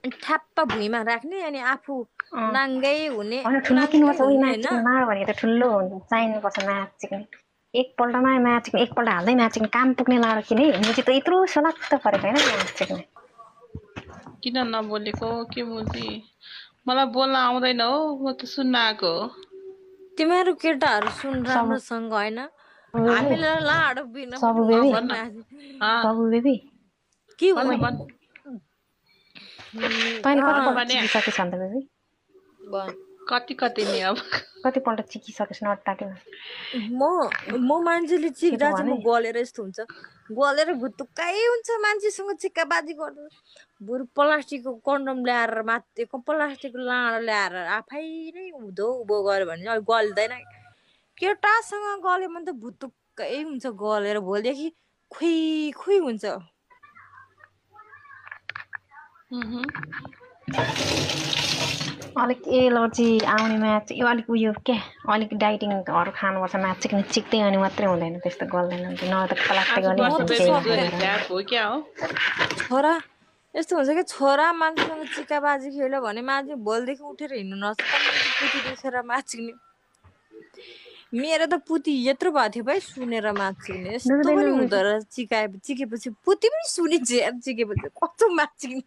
ठ्याप्प भुइँमा राख्ने अनि आफू नाङ्गै हुने होइन ठुलो नाङ्गै किन्नुपर्छ उयो हुने म्याच होइन चिक्ने लाडो भनेको त ठुलो हुन्छ चाहिनुपर्छ म्याच चिक्ने एकपल्टमा म्याच चिक्ने एकपल्ट हाल्दै म्याच चिक्ने काम पुग्ने लाडो किने मुजी त यत्रो सलाक्क परेको होइन म्याच चिक्ने किन नबोलेको के मुजी मलाई बोल्न आउँदैन हो म त सुन्न आएको हो तिमीहरू केटाहरू सुन राम्रोसँग होइन हामीलाई लाडो बिना पनि सबु बेबी हुन्छ भन्न सबु बेबी के हो भन्न भन् तैँले कतिपल्ट भने चिकिसकेछ अन्त बेबी कति कति नि अब कतिपल्ट चिकिसकेछ नटाट्यो म मान्छेले चिक्दा चाहिँ म गलेर यस्तो हुन्छ गलेर भुतुक्कै हुन्छ मान्छेसँग चिक्काबाजी गर्दा बरु प्लास्टिकको कन्डम ल्याएर माथिको प्लास्टिकको लाडो ल्याएर आफै नै उँधो उँभो गऱ्यो भने चाहिँ गल्दैन केटासँग गल्यो भने त भुतुक्कै हुन्छ गलेर भोलिदेखि खुइ खुइ हुन्छ अलिक एलर्जी आउने म्याच यो अलिक उयो क्या अलिक डाइटिङहरू खानुपर्छ म्याच चिक्ने चिक्दै अनि मात्रै हुँदैन त्यस्तो गर्दैन न त प्लास्टिक छोरा यस्तो हुन्छ कि छोरा मान्छेसँग चिक्काबाजी खेल्यो भने मान्छे भोलिदेखि उठेर हिँड्नु नसक्छ मान्छे पुती देखेर माचिक्ने मेरो त पुती यत्रो भएको थियो भाइ सुनेर माचिक्ने यस्तो पनि हुँदो रहेछ चिकेपछि पुती पनि सुनिन्छ चिकेपछि कस्तो माचिक्ने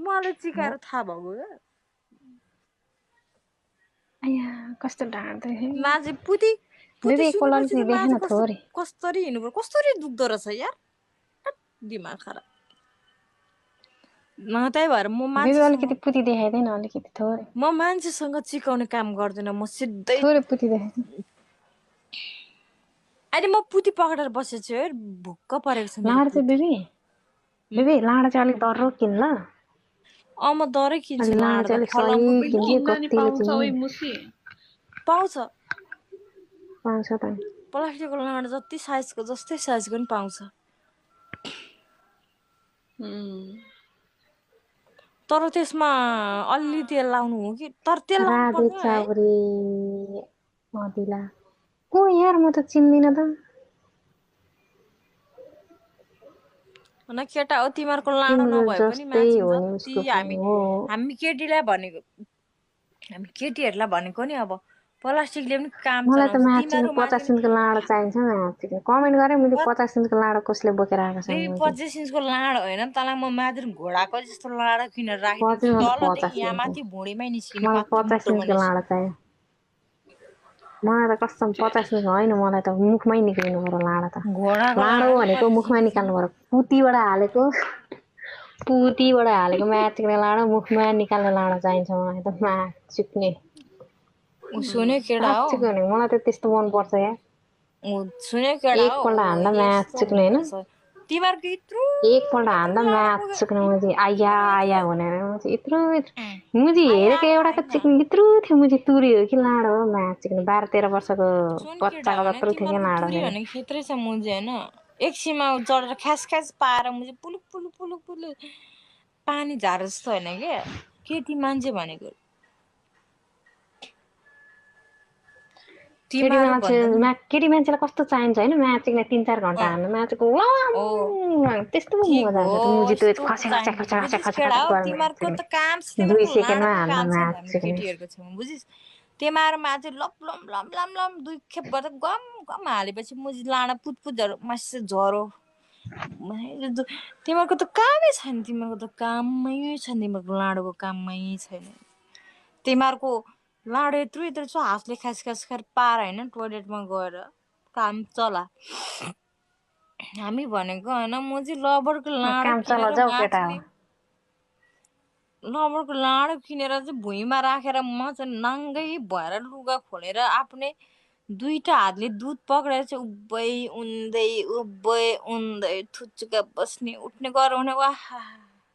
मलाई चिकाएर थाहा भएको क्या कस्तो ढाँट्दै मान्छे पुती कसरी हिँड्नु कसरी दुख्दो रहेछ यार दिमाग खराब त्यही भएर म अलिकति पुती देखाइदैन अलिकति थोरै म मान्छेसँग चिकाउने काम गर्दैन म सिधै थोरै पुती देखाइदैन अहिले म पुती पकडेर बसेको छु है भुक्क परेको छ लाडो चाहिँ बेबी लाडो चाहिँ अलिक दर्रो किन ल म दरै किन्छु पाउँछ त प्लास्टिकको लाडो जति साइजको जस्तै साइजको पनि पाउँछ तर त्यसमा अलि तेल लाउनु हो कि तर तेल लाउनु पर्दैन को यार म त चिन्दिन त न केटा हो तिमीहरूको लाडो नभए पनि मान्छे जति हामी केटीलाई भनेको हामी केटीहरूलाई भनेको नि अब प्लास्टिकले पनि काम मलाई त म्याचिङ 50 इन्चको लाडो चाहिन्छ म्याचिङ कमेन्ट गरे मैले 50 इन्चको लाडो कसले बोकेर आएको छ 25 इन्चको लाडो होइन तँलाई म मादुर घोडाको जस्तो लाडो किनेर राखिदिन्छु तल त यहाँ माथि भुँडीमै निस्किने 50 इन्चको लाडो चाहियो मलाई त कसम 50 इन्च होइन मलाई त मुखमै निक्लिनु पर्यो लाडो त लाडो भनेको मुखमा निकाल्नु पर्यो पुतीबाट हालेको म्याचिक्ने लाडो मुखमा निकाल्ने लाडो चाहिन्छ मलाई त म्याचिक्ने सुने केडा हो मलाई त त्यस्तो मनपर्छ यार सुने केडा हो एकपल्ट हान्दा म्याच चिक्ने होइन तिमीहरूको यत्रो एकपल्ट हान्दा म्याच चिक्ने मुजी आया भनेर यत्रो मुजी हेरेको एउटाको चिक्ने यत्रो थियो मुजी तुरी हो कि लाडो हो म्याच चिक्ने 12-13 वर्षको बच्चाको जत्रो थियो कि लाडो खेत्रै छ मुजी होइन एकछिनमा चढेर ख्यास ख्यास पाएर मुजी पुलुक पुलुक पुलुक पुलुक पानी झारे जस्तो होइन क्या केटी मान्छे भनेको केटी मान्छेलाई कस्तो चाहिन्छ होइन म्याच चिक्ने 3-4 घन्टा हान्नु म्याचको त्यस्तो मजा आउँछ मुजी त्यो तिमीहरूको त काम 2 सेकेन्डमा हान्नु म्याच चिक्ने बुझिस् तिमीहरूमा चाहिँ लप लम लम लम लम 2 खेप गर्दा गम गम हालेपछि मुजी लाडा पुतपुतहरू मासु झरो तिमीहरूको त कामै छैन तिमीहरूको त कामै छैन तिमीहरूको लाडोको कामै छैन तिमीहरूको लाडो यत्रो यत्रो छ हातले खास खास खाएर पार होइन टोइलेटमा गएर काम चला हामी भनेको होइन म चाहिँ लबरको लाडो किनेर चाहिँ भुइँमा राखेर म चाहिँ नाङ्गै भएर लुगा खोलेर आफ्नै 2टा हातले दुध पक्रेर चाहिँ उभिँदै थुचुका बस्ने उठ्ने गराउने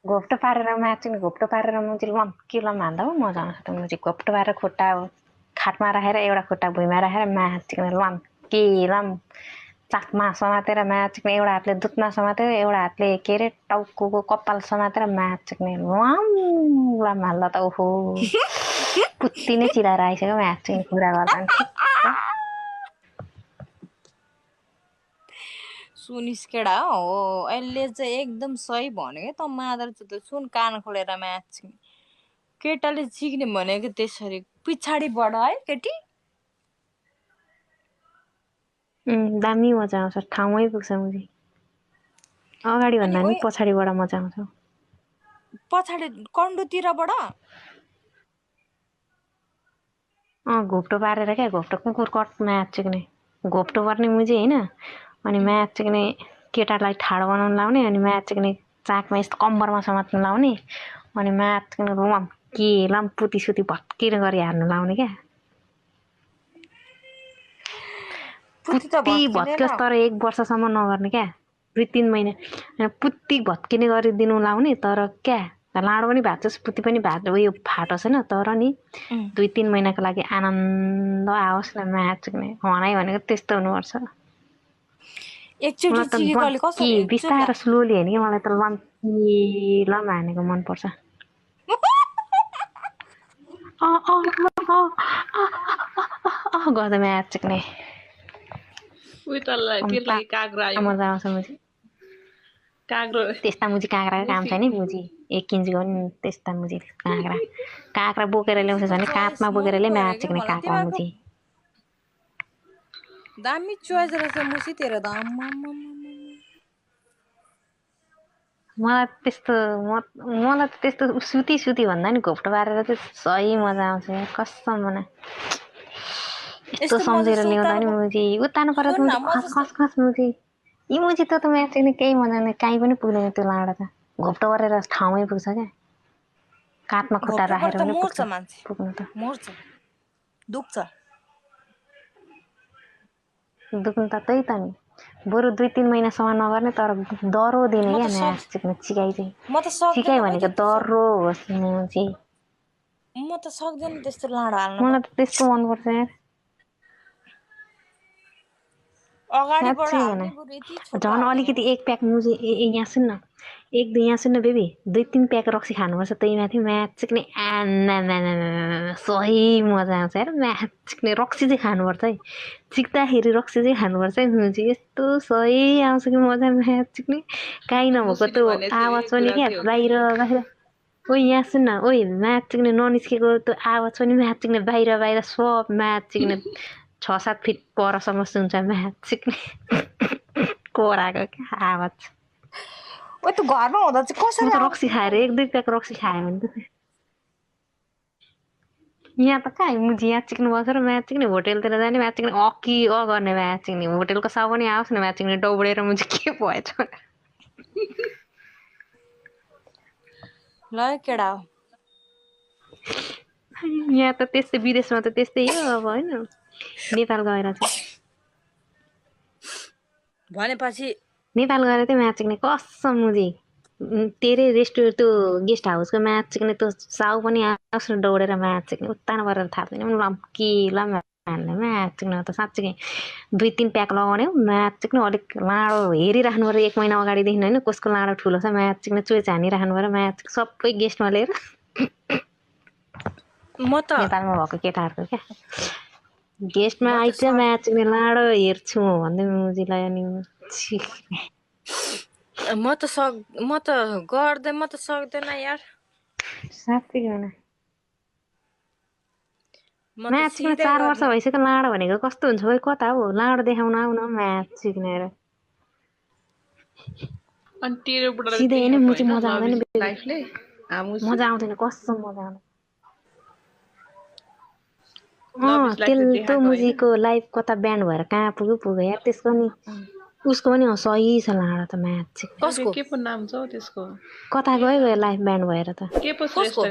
घोप्टो पारेर म्याचिङ घोप्टो पारेर मुजी लम्किलम हान्दा हो मजा आउँछ त मुजी घोप्टो पारेर खुट्टा खाटमा राखेर एउटा खुट्टा भुइँमा राखेर म्याचिङ लम्किलम चाकमा समातेर म्याचिक्ने एउटा हातले दुधमा समातेर एउटा हातले के अरे टाउको कपाल समातेर म्याचिक्ने लम हाल्दा त ओहो पुत्ती नै चिलाएर आइसक्यो म्याचिङ कुरा गर्दा सुनिस्केडा हो अहिले चाहिँ एकदम सही भन्यो क्या त मादर चाहिँ त सुन कान खोलेर म्याच केटाले सिक्ने भनेको त्यसरी पछाडिबाट है केटी दामी मजा आउँछ ठाउँमै पुग्छ मुजी अगाडि अनि भन्दा नि ओइ पछाडिबाट मजा आउँछ पछाडि कन्डुतिरबाट घोप्टो पारेर क्या घोप्टो कुकुर कट म्याच चिक्ने घोप्टो पर्ने मुजी होइन अनि म्याच चिक्ने केटालाई ठाडो बनाउनु लाउने अनि म्याच चिक्ने चाकमा यस्तो कम्बरमा समात्नु लाउने अनि म्याच चिक्ने लम्की लम्पुती सुती भत्किएर गरी हार्नु लाउने क्या पुती त पुत्ती भत्किँदैन भत्कियोस् तर 1 वर्षसम्म नगर्ने क्या 2-3 महिना पुत्ती भत्किने गरिदिनु लाउने तर क्या लाडो पनि भाँच्योस् पुत्ती पनि उयो फाटो छैन तर नि 2-3 महिनाको लागि आनन्द आओस् न म्याच चिक्ने हनाइ भनेको त्यस्तो हुनुपर्छ एकचोटि मलाई त चिकेकोले कसरी बिस्तारो स्लोली होइन कि मलाई त लम्की हानेको मनपर्छ गर्दा म्याच चिक्ने उयो तललाई तिर्लाई काग्रो आयो मजा आउँछ मुजी काग्रो त्यस्ता मुजी काँक्राको काम छैन मुजी 1 केजीको पनि त्यस्ता मुजी काँक्रा बोकेर ल्याउँछ भने काँधमा बोकेर ल्याए म्याच चिक्ने काँक्रा मुजी दामी चोइस रहेछ मुसी तेरो त मलाई त त्यस्तो सुती भन्दा नि घोप्टो पारेर चाहिँ सही मजा आउँछ कसम भने यस्तो सम्झेर ल्याउँदा नि मुजी उतार्नु पर्यो त मुजी खस मुजी यी मुजी त म्याच चिक्ने केही मजा नै कहीँ पनि पुग्दैन त्यो लाडो त घोप्टो गरेर ठाउँमै पुग्छ क्या काठमा खुट्टा राखेर पनि पुग्छ पुग्नु त मर्छ दुख्छ दुख्नु त त्यही त नि बरु 2-3 महिनासम्म नगर्ने तर दह्रो दिने क्या म्याच चिक्ने चिकाइ चाहिँ चिकाइ भनेको दह्रो होस् मुजी म त सक्दैन त्यस्तो लाडो हाल्न मलाई त त्यस्तो मनपर्छ यार अगाडिबाट हाल्ने बरु यति छोटो झन् अलिकति 1 प्याक मुजी यहाँ सुन्न 1-2 यहाँ सुन्न बेबी 2-3 प्याक रक्सी खानुपर्छ त्यही माथि म्याच चिक्ने सही मजा आउँछ यार म्याच चिक्ने रक्सी चाहिँ खानुपर्छ है चिक्दाखेरि रक्सी चाहिँ खानुपर्छ है मुजी यस्तो सही आउँछ कि मजा म्याच चिक्ने काहीँ नभएको त्यो आवाज पनि क्या बाहिर ओ यहाँ सुन्न ओइ म्याच चिक्ने ननिस्केको त्यो आवाज पनि म्याच चिक्ने बाहिर सब म्याच चिक्ने 6-7 फिट परसम्म सुन्छ म्याच चिक्ने कोराको क्या आवाज ओ त घरमा हुँदा चाहिँ कसरी रक्सी खाएर 1-2 प्याक रक्सी खायो भने त यहाँ त कहाँ मुजी यहाँ चिक्नु बस्छ र म्याच चिक्ने होटेलतिर जाने म्याच चिक्ने गर्ने म्याच चिक्ने होटेलको साउ पनि आओस् न म्याच चिक्ने डौडेर मुजी के भएछ ल केडा यहाँ त त्यस्तै विदेशमा त त्यस्तै हो अब होइन नेपाल गएर चाहिँ भनेपछि नेपाल गएर चाहिँ म्याच चिक्ने कसम मुजी तेरै रेस्टुरेन्ट त्यो गेस्ट हाउसको म्याच चिक्ने त्यो साउ पनि आओस् न दौडेर म्याच चिक्ने उत्तानो गरेर थाहा छैन लम्की हाल्ने म्याच चिक्न त साँच्चै 2-3 प्याक लगाउने हो म्याच चिक्नु अलिक लाडो हेरिराख्नु पर्यो 1 महिना अगाडिदेखि होइन कसको लाडो ठुलो छ म्याच चिक्ने चोइच हानिराख्नु पर्यो म्याच सबै गेस्टमा लिएर म त नेपालमा भएको केटाहरूको क्या गेस्टमा आइज म्याच चिक्ने लाडो हेर्छु भन्दै मुजीलाई अनि म त सक्दैन यार साँच्चै गर्न म्याच सिक्न 4 वर्ष भइसक्यो लाडो भनेको कस्तो हुन्छ खोइ कता हो लाडो देखाउन आउन म्याच सिक्नेर अनि तेरो बुढाले सिधै होइन मुजी होइन मजा आउँदैन लाइफले मजा आउँदैन कसम मजा आउँदैन त्यो मुजीको लाइफ कता ब्यान्ड भएर कहाँ पुग्यो यार त्यसको नि उसको पनि सही छ लाडो त म्याच कसको के पो नाम छ त्यसको कता गयो लाइफ ब्यान्ड भएर त के पो श्रेष्ठको